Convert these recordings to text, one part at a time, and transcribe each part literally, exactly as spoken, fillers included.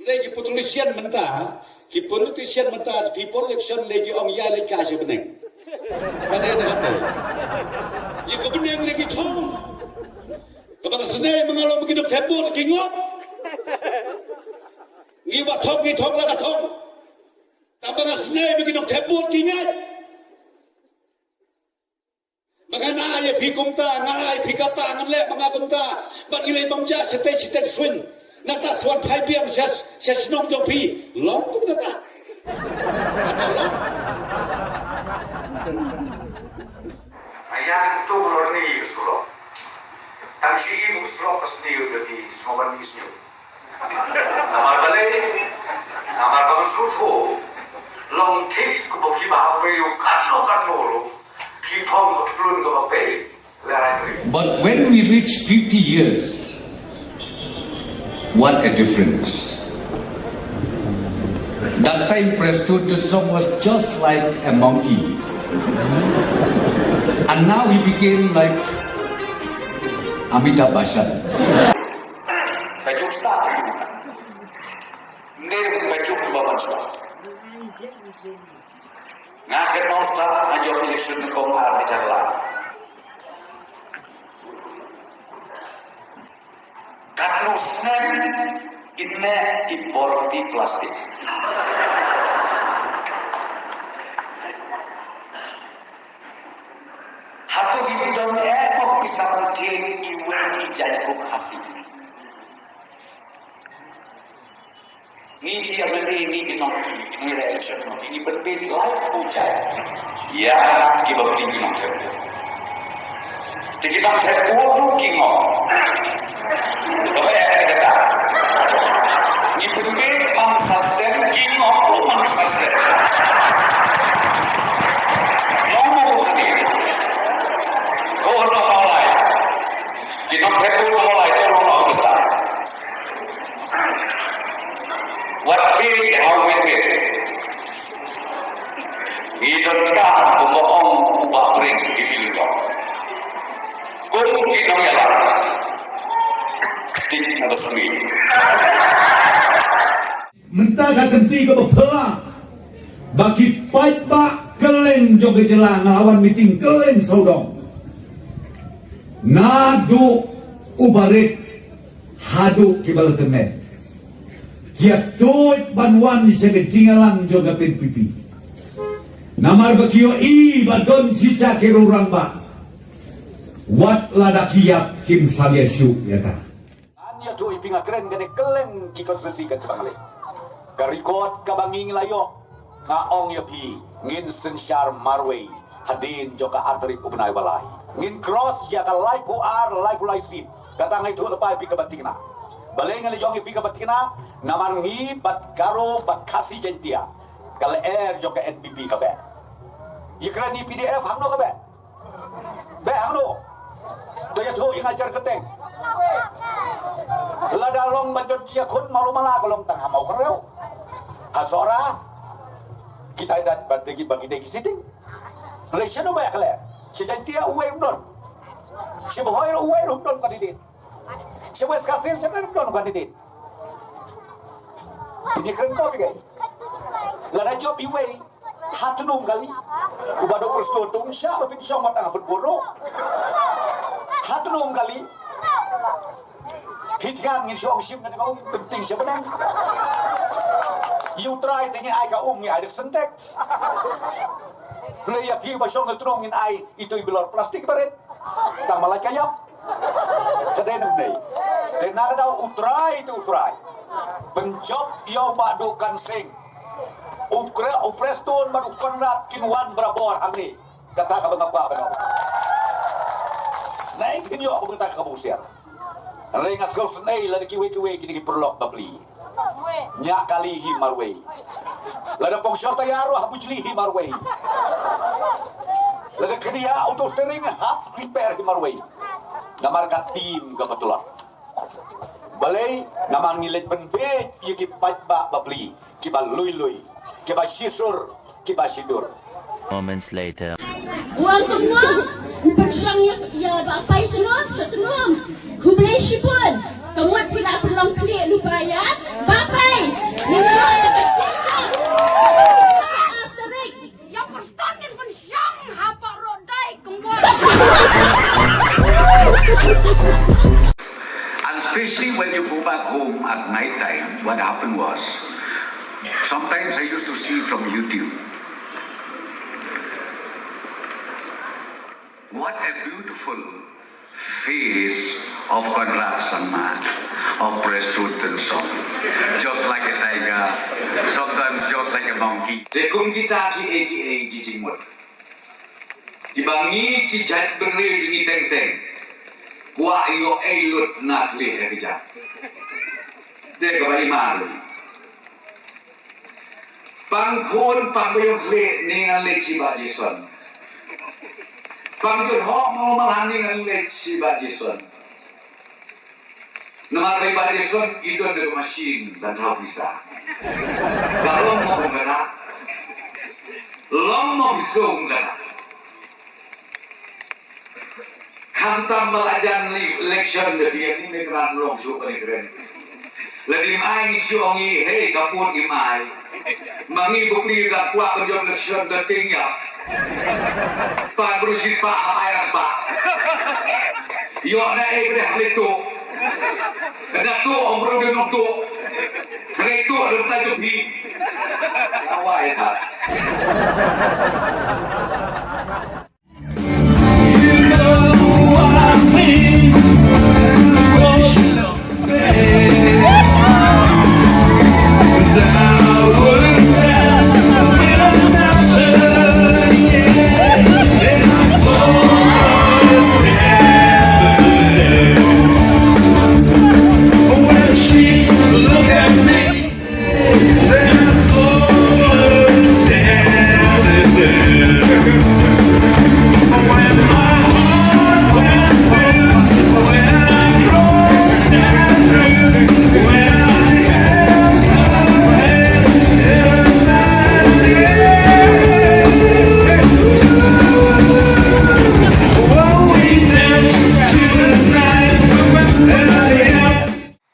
Lei ki politician mynta, ki politician mynta, ki politician lei ki ong ïa lei ka sha bneng. Ka dei na ka dei. Ïa ka bneng lei ki thong. Kaba nga snei ma nga long ba ki dok thep bor ki ngop. Ngi ba thong ngi thong la ka thong. Kaba nga snei ba ki dok thep bor ki ngait. Ba ngan ai ïa phi kumta, ngan ai phi kata, ngan leh ma nga kumta. Bad ngi leh bam ja shatei shatei swin. Nangta swan phai biang sha sha shnong jong phi. Long kumta. Aya tu lor ni surok. Tang shi ibu surok ka sni udah di snoban ni sni. Namar balei, namar ba suthu long thik ko ki ba pe yu kan lo kan lo lo ki phong ko plun ko ba pe. But when we reach fifty years, what a difference. That time Prestone Tynsong was just like a monkey. And now he became like Amitabh Bachchan. Ka juk stad. Nde ka juk ba ban swa. Nga kynmaw sa ha jong election kong ar hajar lai. Katno snem in ne i bor ti plastik. Hato i don e ko ki sa mantien i wen i jai ko hasi. Ngi ki M L A ngi ki nong ngi re election ngi pynbeit lai phew jait ïa ki ba pynbeit ki nongthep. Te ki nongthep u ruh ki ngop. Kaba eh kata. Ngi pynbeit man sa stem ki ngop u man sa stem. Ngop u ruh ni. Ko no malai. Ki nongthep u ruh malai ko no malai. Wat beit ha u beit beit. Ngi donkam kumba ong u Bah Pring ki billion. Kum ki nongïalam. Tik na ka sngi. Mynta ka kynti kaba phylla ba ki paidbah kylleng jong ka jylla nga la wan meeting kylleng sawdong. Naduh u barit haduh kiba la tymmen. Ki ïa tuid ban wan sha ka jingïalang jong ka P N P P. Namar ba ki ïohi ba don shicha ki rurang ba wat lada ki ïap kim salia shuh ïa ka. Ngan ïathuh ïa phi nga kren kane kylleng ki constituency ka sbang lei. Ka record kaba ngi la ïoh nga ong ïa phi ngin synshar marwei. Hadien jong ka artylli u bnai ba lai ngin cross ïa ka laiphew ar laiphew lai seat. Kata nga ïathuh lypa ïa phi kaba thikna. Balei nga la ong ïa phi kaba thikna? Namar ngi bad Garo bad Khasi Jaintia ka lyer jong ka N P P ka beh. Ïa kren ïa P D F hangno ka beh? Beh hangno? To ïathuh ïa nga jar kyrteng. Lada long ban jot jia khun malu mala ka long tang ha Mawkyrwat. Ha Sohra. Kita dat bad degi bagi degi sitting. Hynrei shano ba ïa ka lyer? Shi Jaintia uwei ruh ym don. Shi Bhoi ruh uwei ruh ym don candidate. Shi West Khasi Hills ruh ym don candidate. Phi kren ko phi kai. Lada jop iwei. Hatnum kali. Uba dok Prestone Tynsong ba phin shong ma tang football ruh. Hatnum kali. Phi thngan ngin shong shim na ka um kynting sha bneng. Ïa u trai te ngi ai ka um ngi ai dak Sintex. Hynrei ïa phi ba shong ka tnum ngin ai itu i bilor plastik barit. Tang malai ka ïap. Ka dei nang dei. Te na ka daw u trai itu u trai. Pynjop ïa u Bah Dukan Singh. U Pre-, u Prestone bad u Conrad kin wan barabor hangne. Kata kaba nga kwah ban ong. Nai kin ïoh kaba kata kaba u siar. Hynrei nga sngewsynei lada kiwei kiwei kine ki paralok bapli. Ñiah kali hi marwei. Lada pongshor tayar ruh ha bujli hi marwei. Lada khyndiat auto steering hap repair hi marwei. Namar ka team kaba tlot. Balei namar ngi leit pynbeit ïa ki paidbah bapli kiba lui lui kiba shisur kiba shidur. Moments later. Wan kumno? Pynshong ïa, ïa ba pai shnong sha tnum. Khublei shibun. Ka mut phi la pynlong khlieh lypa ïa ba pai. Time, what happened was, sometimes I used to see from YouTube. What a beautiful face of Conrad Sangma, of Prestone Tynsong. Just like a tiger, sometimes just like a monkey. Te kum kita ki ei ki ei ki jingmut. Kiba ngi ki jait bynriew jong ngi teng teng kwah ïoh ei lut na khlieh ka jait. Te kaba i mar. Pang khun pang ba ïoh khlieh ne ngan leit sha i Bah Jason. Pang jot hok mo ma han ne ngan leit sha i Bah Jason. Namar ba i Bah Jason i don da ka machine ban thaw pisa. Ka long mo kumta. Long mo pisa kumta. Khamtam ba la jan election da phi ïa ni ne kren long shuh kane kren. La dim ai ngi shu ong i hei ka put i mai. Ma ngi bukli da kwah ban jop election da ting ïa. Pa bru shi spah ha ai spah. Ïoh na e breh le tu. Da tu ong bru de nok tu. Re tu de ta jop hi. Awai ta.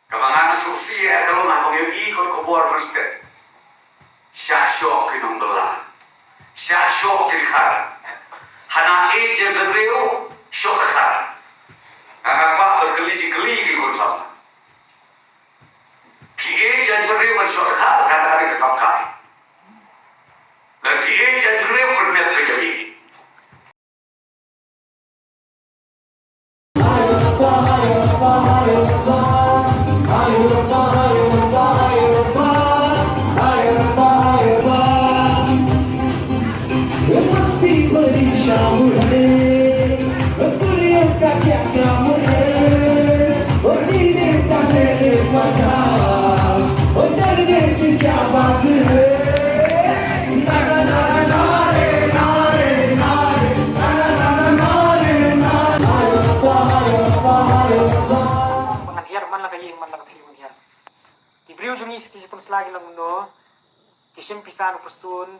Kaba nga sngewsih ïa ka long ha ka ïohi ka khubor mynstep. Shah shoh ki nongbylla. Shah shoh ki dkhar. Hana e jan bynriew shoh dkhar. Nga nga kwah ban kylli jingkylli ki khun samla. Phi e jan bynriew ban shoh dkhar kata ka dei ka kam kai. Lada phi e jan bynriew pynmih ka jong i. Ngan hiar man la ka ïing man la ka thli ngan hiar. Ki briew jong ngi shi pynshla ki long kumno. Ki shim pisa na u Prestone.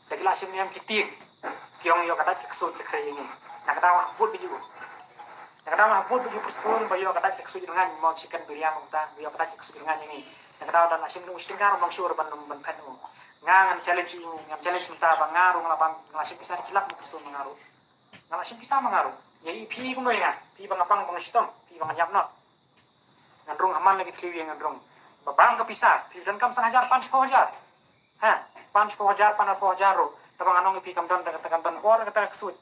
Da ki la shim niam ki tieng. Ki ong ïoh ka dait ka ksuid ka khrei ïa ngi. Na ka daw ha vote ba ïoh. Na ka daw ha vote ba ïoh Prestone ba ïoh ka dait ka ksuid ïa ngi mo chicken biryani mo ta ïoh ka dait ka ksuid ïa ngi. Na ka daw da la shim nong shtingkar nong shur ban nong ban phet nong. Nga ngan challenge ïa ngan challenge mynta ba nga ruh nga la bam nga la shim pisa ki lak mo Prestone nga ruh. Nga la shim pisa ma nga ruh. Ïa i phi kumno ïa nga. Phi ba nga pang ba nga shitom. Phi ba nga ñiap noh. Ngan rung ha man la ki thliew ïa ngan rung. Ba bam ka pisa. Phi donkam san hajar pan shiphew hajar. Ha, pan shiphew hajar, pan arphew hajar ruh. Te ba ngan ong ïa phi kam don, te kam don bor kata ka ksuid.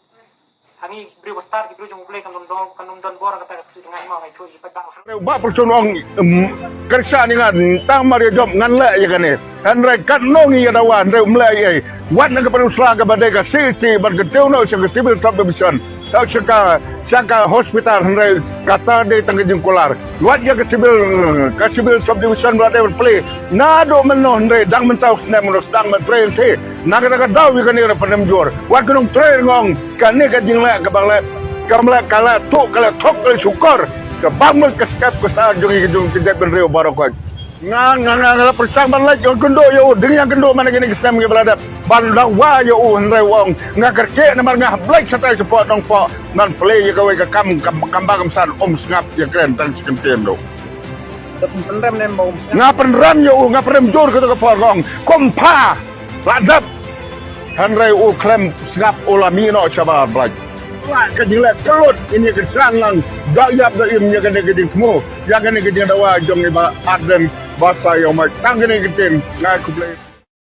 Ha ngi briew ba stad, ki briew jong U Blei kam don bor, kam don bor kata ka ksuid, ngan ong ïa phi ba. Bah Prestone ong, em, kyrsa ni ngan tang mar ïa jop ngan leh ïa kane. Hynrei katno ngi ïa dawa hynrei um leh ei ei. Wat na ka pynusla kaba dei ka C C bad ka tiew noh sha ka civil subdivision. Ka sha ka, sha ka hospital hynrei kata dei tang ka jingkular. Wat ïa ka civil, ka civil subdivision wat dei ban plie. Naduh mynno hynrei dang mynta u snem u sdang ban trei hynrei. Na kata ka daw ïa kane ka pynrem jur. Wat ka nongtrei nga ong kane ka jingleh kaba leh. Kam leh ka leh tuh ka leh thok ka leh shukor. Kaba mut ka step ka sar jong i ka jong ka jaitbynriew baroh koit. Nga, nga, nga, nga la pyrshang ban leit ïa u kynduh ïa u, dang ïa kynduh man kine ki snem kiba la dep. Ban dawa ïa u hynrei u ong. Nga kyrkieh namar nga hap leit shatai shapoh nongpoh. Ngan plie ïa kawei ka kam, kam, kam ba kam san um sngap ïa kren tang shi kyntien ruh. Nga pynrem ïa u, nga pynrem jur kato ka por nga ong. Kum pha. La dep. Hynrei u khlem sngap u la mih noh shabar Blai. La ka jingleh kyllut ïa ka san lang da ïap da im ïa kane ka jingthmu ïa kane ka jingdawa jong i Bah Ardent Ba sa ïoh mai tang kane ka ktien. Nga ai khublei.